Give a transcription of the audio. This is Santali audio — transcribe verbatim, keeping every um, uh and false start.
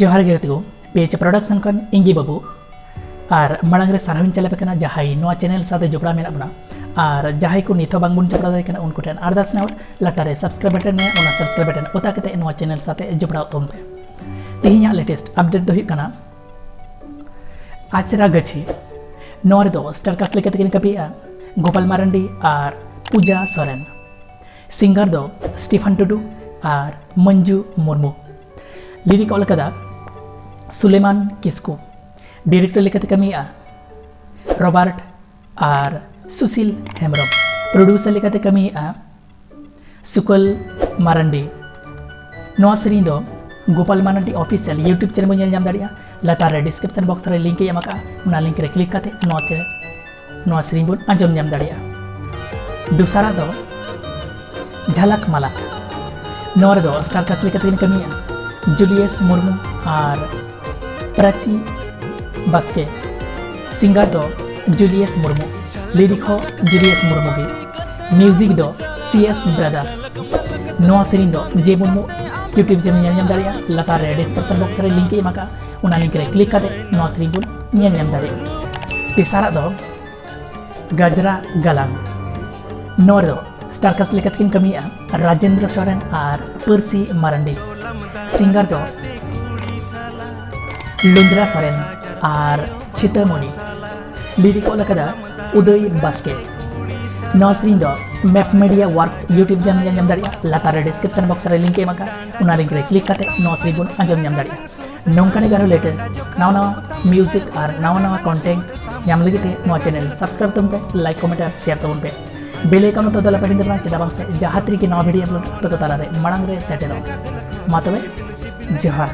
ᱡᱚᱦᱟᱨ ᱜᱮ ᱜᱟᱛᱮ ᱠᱚ, ᱯᱮᱡᱽ ᱯᱨᱚᱰᱟᱠᱥᱚᱱ ᱠᱷᱚᱱ ᱤᱧ ᱜᱮ ᱵᱟᱹᱵᱩ᱾ ᱟᱨ ᱢᱟᱲᱟᱝ ᱨᱮ ᱥᱟᱨᱦᱟᱣ ᱤᱧ ᱪᱟᱞ ᱟᱯᱮ ᱠᱟᱱᱟ, ᱡᱟᱦᱟᱸᱭ ᱱᱚᱣᱟ ᱪᱮᱱᱮᱞ ᱥᱟᱶᱛᱮ ᱡᱚᱯᱲᱟᱣ ᱢᱮᱱᱟᱜ ᱵᱚᱱᱟ᱾ ᱟᱨ ᱡᱟᱦᱟᱸᱭ ᱠᱚ ᱱᱤᱛ ᱦᱚᱸ ᱵᱟᱝ ᱵᱚᱱ ᱡᱚᱯᱲᱟᱣ ᱫᱟᱲᱮ ᱠᱟᱱᱟ, ᱩᱱᱠᱩ ᱴᱷᱮᱱ ᱟᱨᱫᱟᱥ ᱱᱮᱦᱚᱨ, ᱞᱟᱛᱟᱨ ᱨᱮ ᱥᱟᱵᱥᱠᱨᱟᱭᱤᱵ ᱵᱟᱴᱚᱱ ᱢᱮᱱᱟᱜᱼᱟ, ᱚᱱᱟ ᱥᱟᱵᱥᱠᱨᱟᱭᱤᱵ ᱵᱟᱴᱚᱱ ᱚᱛᱟ ᱠᱟᱛᱮ ᱱᱚᱣᱟ ᱪᱮᱱᱮᱞ ᱥᱟᱶᱛᱮ ᱡᱚᱯᱲᱟᱣ ᱛᱟᱵᱚᱱ ᱯᱮ᱾ ᱛᱮᱦᱮᱧᱟᱜ ᱞᱮᱴᱮᱥᱴ ᱟᱯᱰᱮᱴ ᱫᱚ ᱦᱩᱭᱩᱜ ᱠᱟᱱᱟ ᱟᱪᱨᱟ ᱜᱟᱹᱪᱷᱤ᱾ ᱱᱚᱣᱟ ᱨᱮᱫᱚ ᱥᱴᱟᱨ ᱠᱟᱥᱴ ᱞᱮᱠᱟ ᱛᱮᱠᱤᱱ ᱠᱟᱹᱢᱤᱭᱮᱫᱼᱟ ᱜᱳᱯᱟᱞ ᱢᱟᱨᱟᱱᱰᱤ ᱟᱨ ᱯᱩᱡᱟ ᱥᱚᱨᱮᱱ᱾ ᱥᱤᱝᱜᱟᱨ ᱫᱚ ᱥᱴᱤᱯᱷᱟᱱ ᱴᱩᱰᱩ ᱟᱨ ᱢᱚᱧᱡᱩ ᱢᱩᱨᱢᱩ᱾ ᱞᱤᱨᱤᱠ ᱚᱞ ᱠᱟᱫᱟ ᱥᱩᱞᱮᱢᱟᱱ ᱠᱤᱥᱠᱩ᱾ ᱰᱤᱨᱮᱠᱴᱚᱨ ᱞᱮᱠᱟᱛᱮ ᱠᱟᱹᱢᱤᱭᱮᱫᱼᱟ ᱨᱚᱵᱟᱨᱴ ᱟᱨ ᱥᱩᱥᱤᱞ ᱦᱮᱢᱵᱨᱚᱢ᱾ ᱯᱨᱚᱰᱭᱩᱥᱟᱨ ᱞᱮᱠᱟᱛᱮ ᱠᱟᱹᱢᱤᱭᱮᱫᱼᱟ ᱥᱩᱠᱚᱞ ᱢᱟᱨᱟᱱᱰᱤ᱾ ᱱᱚᱣᱟ ᱥᱮᱨᱮᱧ ᱫᱚ Gopal Marandi official YouTube channel ᱵᱚᱱ ᱧᱮᱞ ᱧᱟᱢ ᱫᱟᱲᱮᱭᱟᱜᱼᱟ᱾ ᱞᱟᱛᱟᱨ ᱨᱮ ᱰᱤᱥᱠᱨᱤᱯᱥᱚᱱ ᱵᱚᱠᱥ ᱨᱮ ᱞᱤᱝᱠ ᱤᱧ ᱮᱢ ᱟᱠᱟᱫᱼᱟ, ᱚᱱᱟ ᱞᱤᱝᱠ ᱨᱮ ᱠᱞᱤᱠ ᱠᱟᱛᱮ ᱱᱚᱣᱟ ᱛᱮ ᱱᱚᱣᱟ ᱥᱮᱨᱮᱧ ᱵᱚᱱ ᱟᱸᱡᱚᱢ ᱧᱟᱢ ᱫᱟᱲᱮᱭᱟᱜᱼᱟ᱾ ᱫᱚᱥᱟᱨᱟᱜ ᱫᱚ ᱡᱷᱟᱞᱟᱠ ᱢᱟᱞᱟ᱾ ᱱᱚᱣᱟ ᱨᱮᱫᱚ ᱥᱴᱟᱨ ᱠᱟᱥᱴ ᱞᱮᱠᱟᱛᱮ ᱠᱤᱱ ᱠᱟᱹᱢᱤᱭᱟ ᱡᱩᱞᱤᱭᱟᱥ ᱢᱩᱨᱢᱩ ᱟᱨ ᱯᱨᱟᱪᱤ ᱵᱟᱥᱠᱮ᱾ ᱥᱤᱝᱜᱟᱨ ᱫᱚ ᱡᱩᱞᱤᱭᱟᱥ ᱢᱩᱨᱢᱩ᱾ ᱞᱤᱨᱤᱠ ᱦᱚᱸ ᱡᱩᱞᱤᱭᱟᱥ ᱢᱩᱨᱢᱩ ᱜᱮ᱾ ᱢᱤᱣᱡᱤᱠ ᱫᱚ ᱥᱤ ᱮᱥ ᱵᱨᱟᱫᱟᱨ᱾ ᱱᱚᱣᱟ ᱥᱮᱨᱮᱧ ᱫᱚ ᱡᱮ ᱢᱩᱨᱢᱩ YouTube ᱪᱮᱱᱮᱞ ᱧᱮᱞ ᱧᱟᱢ ᱫᱟᱲᱮᱭᱟᱜᱼᱟ᱾ ᱞᱟᱛᱟᱨ ᱨᱮ ᱰᱤᱥᱠᱨᱤᱯᱥᱚᱱ ᱵᱚᱠᱥ ᱨᱮ ᱞᱤᱝᱠ ᱤᱧ ᱮᱢ ᱟᱠᱟᱫᱼᱟ, ᱚᱱᱟ ᱞᱤᱝᱠ ᱨᱮ ᱠᱞᱤᱠ ᱠᱟᱛᱮ ᱱᱚᱣᱟ ᱥᱮᱨᱮᱧ ᱵᱚᱱ ᱧᱮᱞ ᱧᱟᱢ ᱫᱟᱲᱮᱭᱟᱜᱼᱟ᱾ ᱛᱮᱥᱟᱨᱟᱜ ᱫᱚ ᱜᱟᱡᱽᱨᱟ ᱜᱟᱞᱟᱝ᱾ ᱱᱚᱣᱟ ᱨᱮᱫᱚ ᱥᱴᱟᱨ ᱠᱟᱥᱴ ᱞᱮᱠᱟᱛᱮ ᱠᱤᱱ ᱠᱟᱹᱢᱤᱭᱮᱫᱼᱟ ᱨᱟᱡᱮᱱᱫᱨᱚ ᱥᱚᱨᱮᱱ ᱟᱨ ᱯᱟᱹᱨᱥᱤ ᱢᱟᱨᱟᱱᱰᱤ᱾ ᱥᱤᱝᱜᱟᱨ ᱫᱚ ᱞᱩᱸᱫᱽᱨᱟ ᱥᱚᱨᱮᱱ ᱟᱨ ᱪᱷᱤᱛᱟᱹᱢᱚᱱᱤ᱾ ᱞᱤᱨᱤᱠ ᱚᱞ ᱟᱠᱟᱫᱟ ᱩᱫᱚᱭ ᱵᱟᱥᱠᱮ᱾ ᱱᱚᱣᱟ ᱥᱮᱨᱮᱧ ᱫᱚ ᱢᱮᱯ ᱢᱤᱰᱤᱭᱟ ᱣᱟᱨᱠᱥ YouTube ᱪᱮᱱᱮᱞ ᱧᱮᱞ ᱧᱟᱢ ᱫᱟᱲᱮᱭᱟᱜᱼᱟ᱾ ᱞᱟᱛᱟᱨ ᱨᱮ ᱰᱤᱥᱠᱨᱤᱯᱥᱚᱱ ᱵᱚᱠᱥ ᱨᱮ ᱞᱤᱝᱠ ᱮᱢ ᱟᱠᱟᱫᱼᱟ, ᱚᱱᱟ ᱞᱤᱝᱠ ᱨᱮ ᱠᱞᱤᱠ ᱠᱟᱛᱮ ᱱᱚᱣᱟ ᱥᱮᱨᱮᱧ ᱵᱚᱱ ᱟᱸᱡᱚᱢ ᱧᱟᱢ ᱫᱟᱲᱮᱭᱟᱜᱼᱟ᱾ ᱱᱚᱝᱠᱟᱱ ᱟᱨᱦᱚᱸ ᱞᱮᱴᱮᱥᱴ ᱱᱟᱣᱟ ᱱᱟᱣᱟ ᱢᱤᱣᱡᱤᱠ ᱟᱨ ᱱᱟᱣᱟ ᱱᱟᱣᱟ ᱠᱚᱱᱴᱮᱱᱴ ᱧᱟᱢ ᱞᱟᱹᱜᱤᱫ ᱛᱮ ᱱᱚᱣᱟ ᱪᱮᱱᱮᱞ ᱥᱟᱵᱥᱠᱨᱟᱭᱤᱵ ᱛᱟᱵᱚᱱ ᱯᱮ, ᱞᱟᱭᱤᱠ, ᱠᱚᱢᱮᱱᱴ ᱟᱨ ᱥᱮᱭᱟᱨ ᱛᱟᱵᱚᱱ ᱯᱮ᱾ ᱵᱮᱞ ᱟᱭᱠᱚᱱ ᱦᱚᱸ ᱛᱚ ᱫᱮᱞᱟ ᱯᱮ ᱴᱷᱮᱱ ᱛᱟᱵᱚᱱᱟ, ᱪᱮᱫᱟᱜ ᱵᱟᱝ ᱥᱮ ᱡᱟᱦᱟᱸ ᱛᱤ ᱨᱮᱜᱮ ᱱᱟᱣᱟ ᱵᱷᱤᱰᱤᱭᱳ ᱟᱯᱞᱳᱰ ᱟᱯᱮ ᱠᱚ ᱛᱟᱞᱟᱨᱮ ᱢᱟᱲᱟᱝ ᱨᱮ ᱥᱮᱴᱮᱨᱚᱜᱼᱟ᱾ ᱢᱟ ᱛᱚᱵᱮ ᱡᱚᱦᱟᱨ᱾